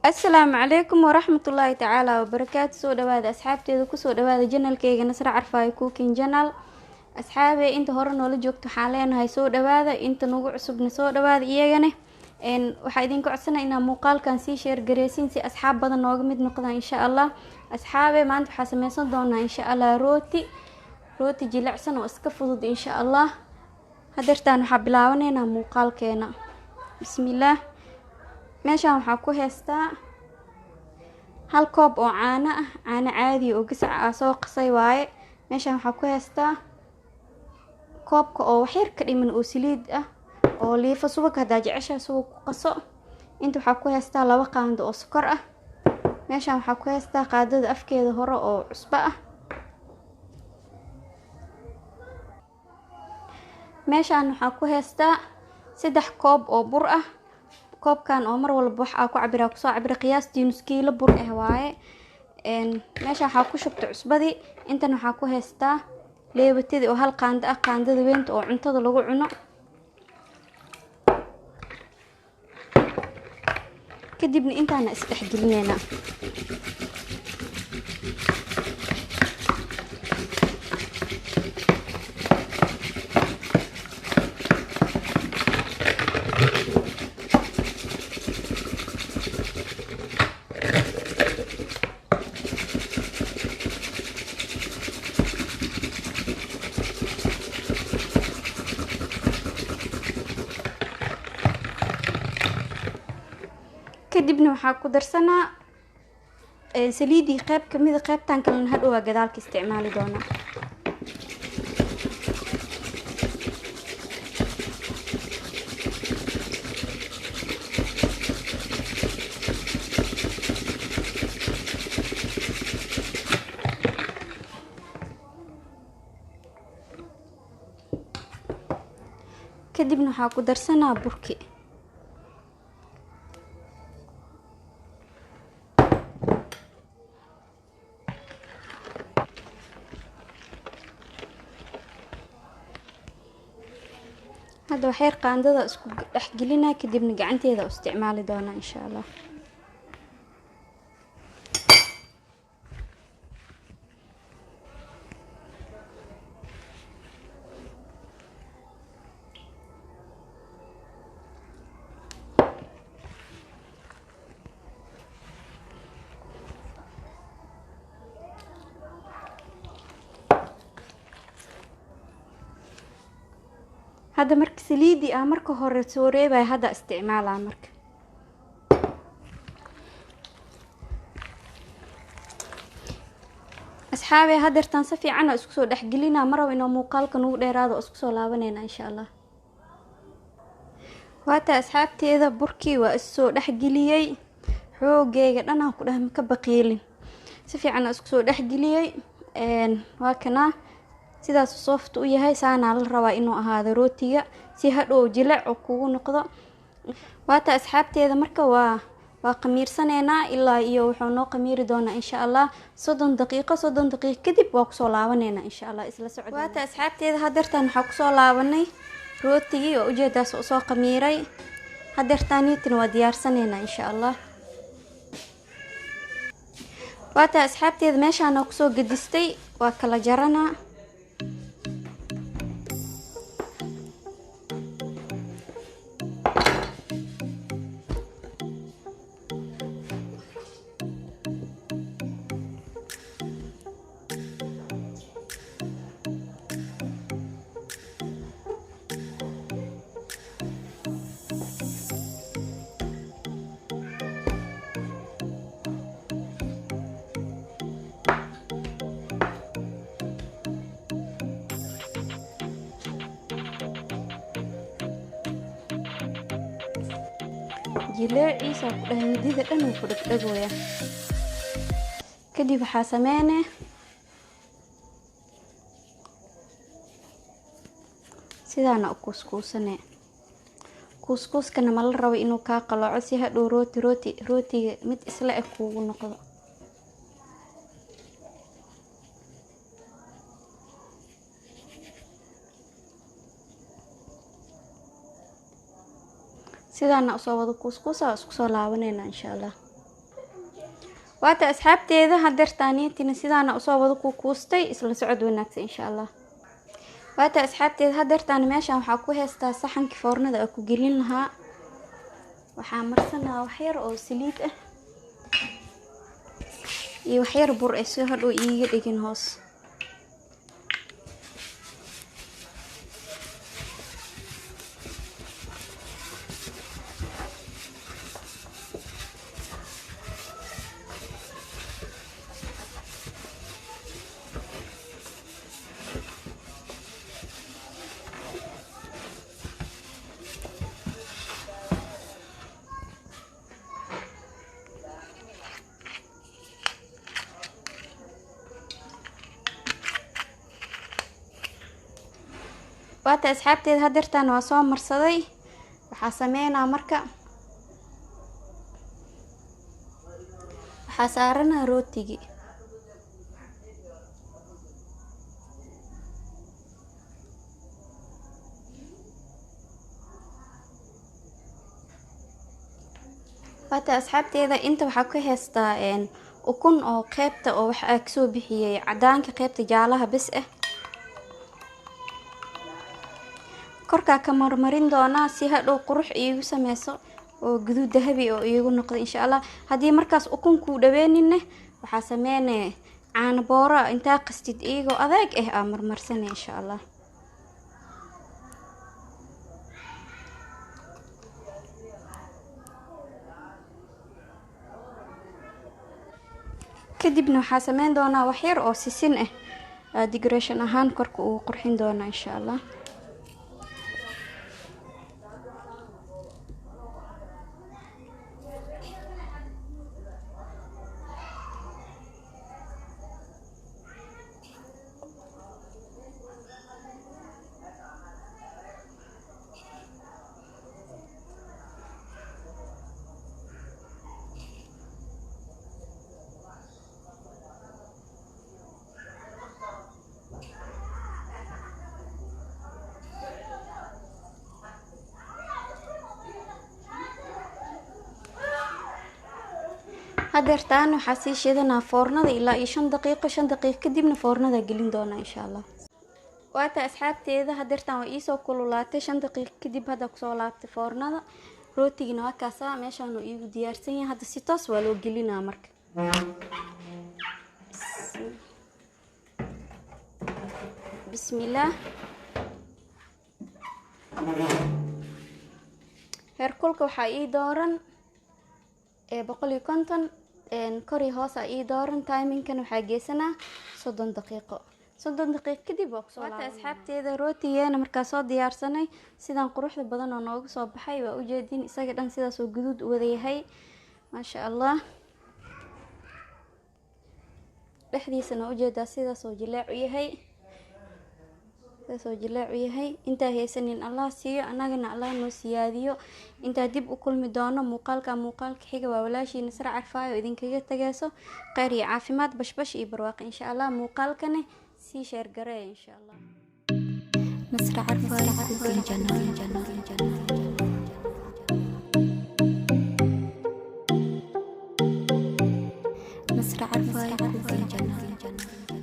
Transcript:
Asalaamu calaykum waraxmatullaahi tacaala wabarakaatu. Soo dhawaada asxaabteeda, kusoo dhawaada janalkeyga Nasra Carfaayo Cooking Channel. Asxaabey, inta hore noola joogto waxaan leenahay soo dhawaada, inta nagu cusubna soo dhawaada. Iyagana waxaa idinka codsanaya inaa muuqaalkan sii sheergareysiin si asxaab badan nooga mid noqdaan, insha Allah. Asxaabe, maanta waxaa sameysan doonaa, insha Allah, rooti jilicsan oo iska fudud, insha Allah. Hadeertaan waxaa bilaabaneynaa muuqaalkeena. Bismillaah. Meeshaan waxaa ku heystaa 1 koob oo caano ah, caano caadi oo gasac ah soo qasay waaye. Meeshaan waxaa ku heystaa koobka oo waxyar ka dhiman oo saliid ah oo liifo subag, haddaa jeceshahay subag ku qaso. Inta waxaa ku heystaa 2 qaando oo sokor ah. Meeshaan waxaa ku heystaa qaadada afkeeda hore oo cusbo ah. Meeshaan waxaa ku heystaa 3 koob oo bur ah. Koobkan oo mar walba wax aa ku cabiraa kusoo cabira, qiyaastii nus kiilo bur ah waaye. Meesha waxaa ku shubta cusbadii. Intan waxaa ku heystaa leebatadii oo 1 qaando ah, qaandada weynta oo cuntada lagu cuno. Kadibna intaana isdhexgelineynaa. Kadibna waxaa ku darsanaa saliidii qeyb kamida, qeybtan kalena hadhow waa gadaalka isticmaali doonaa. Kadibna waxaa ku darsanaa burki. Hadda waxyar qaandada isku dhexgelinaa, kadibna gacanteeda u isticmaali doonaa, insha Allah. Hadda marka saliidii ah marka hore soo reebaya hadda isticmaalaa marka. Asxaabey, hadeertaan si fiican oo isku soo dhexgelinaa, ma rabo inuu muuqaalka nagu dheeraado, oo isku soo laabanayna, insha Allah. Waata asxaabteeda, burkii waa issoo dhexgeliyey, xoogeyga dhan aan ku dhah maka baqiilin, si fiican oo isku soo dhexgeliyey. Waa kanaa, sidaas soft u yahay, saanaa la rabaa inuu ahaado rootiga si hadhow jileec oo kugu noqdo. Waata asxaabteeda, marka waa qamiirsaneynaa ilaa iyo wuxuu noo qamiiri doonaa, insha Allah, 30 daqiiqo. 30 daqiiqo kadib waa kusoo laabaneynaa, insha Allah, isla socod. Waata asxaabteeda, hadeertaan waxaa kusoo laabanay rootigii oo ujeedaas usoo qamiiray. Hadeertaaniitina waa diyaarsaneynaa, insha Allah. Waata asxaabteeda, meeshaana kusoo gedistay, waa kala jaranaa. Jileeciisa ku dhahay midida dhan wuu ku dhegdhegooya. Kadib waxaa sameyne sidaana u kuuskuusane. Kuuskuuskana ma la rabo inuu kaa qalooco, si hadhow rootiga mid isla eg kuugu noqdo. Sidaana usoo wada kuuskuusa, waa isku soo laabanayna insha Allah. Waata asxaabteeda, hadeertaaniintina sidaana usoo wada kukuustay. Isla socod wanaagsan insha Allah. Waata asxaabteeda, hadeertaan meeshan waxaa ku haystaa saxankii foornada aa ku gelin lahaa. Waxaa marsanaa waxyar oo saliid ah iyo waxyar bur eh, si hadhow iiga dhigin hoos. Waata asxaabteeda, hadeertaan waa soo marsaday. Waxaa sameynaa marka, waxaa saaranaa rootigii. Waata asxaabteeda, inta waxaa ku haystaa ukun oo qeybta oo waxa kasoo bixiyey cadaanka, qeybta jaalaha bes ah korkaa ka marmarin doonaa, si hadhow qurux iigu sameyso oo guduud dahabi oo iigu noqdo insha Allah. Haddii markaas ukun kuu dhaweeninne, waxaa sameynaya caano boora intaa qastid, iyagoo adeeg ah aa marmarsana insha Allah. Kadibna waxaa sameyn doonaa waxyar oo sisin ah, decoration ahaan korka ugu qurxin doonaa insha Allah. Hadeertaan waxaa sii shidanaa foornada ilaa iyo 5 daqiiqo. 5 daqiiqo kadibna foornada gelin doonaa insha Allah. Waata asxaabteeda, hadeertaan waa iisoo kululaatay. 5 daqiiqo kadib hadda kusoo laabtay foornada. Rootigina waa kaasaa, meeshaan uu iigu diyaarsan yahay. Hadda si toos waa loo gelinaa marka. Bismillaah. Heerkulka waxaa ii dooran 150, kor iyo hoos aa ii dooran. Timingkan waxaa geysanaa 30 daqiiqo. 30 daqiiqo kadib waa kusoo. Waata asxaabteeda, rootigeena markaa soo diyaarsanay, sidaan quruxda badan oo nooga soo baxay waa ujeedin. Isaga dhan sidaas oo guduud u wada yahay, maasha Allah. Dhexdiisana waa ujeedaa, sidaas oo jileec u yahay, sidaas oo jileec u yahay. Intaa haysanin Allah siiyo, annagana Allah noo siyaadiyo. Intaa dib u kulmi doono muuqaalka muuqaalka xiga, waa walaashii Nasre Carfaayo oo idinkaga tagayso kheyr iyo caafimaad, bashbash iyo barwaaqo insha Allah. Muuqaalkana sii share gareeya insha Allah. Nasre Carfaayo Cooking Channel. Nasre Carfaayo Cooking Channel.